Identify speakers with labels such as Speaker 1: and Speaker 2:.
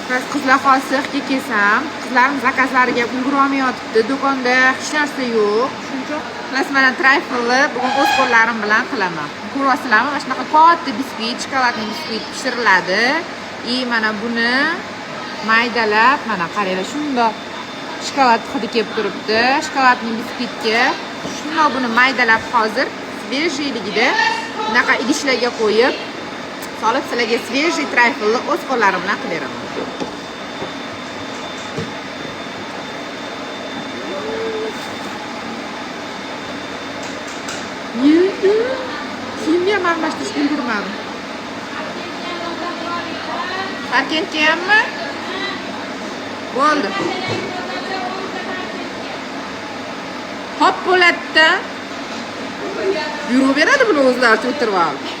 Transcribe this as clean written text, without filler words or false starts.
Speaker 1: Qizlar, hozir sexga kelsam, qizlarim zakazlariga ulgurolmayotibdi. Do'konda hech narsa yo'q. Shuning uchun xullas mana trayflni bugun o'z qo'llarim bilan qilaman. Ko'ryapsizlarmi? Mana shunaqa katta biskvit, shokoladli biskvit pishiriladi. И mana buni maydalab, mana qaranglar, shundoq shokolad hidi kelib turibdi. Shokoladli biskvitga shundoq buni maydalab hozir свежийligida bunaqa idishlarga qo'yib, solib sizlarga свежий trayflni o'z qo'llarim bilan qilib beraman. Kiyimni ham almashtirishga ulgurmadim. Parkentga hammi? Bo'ldi. Hop bo'ladi-da. Yuraveradi buni o'zlaricha o'tirib olib.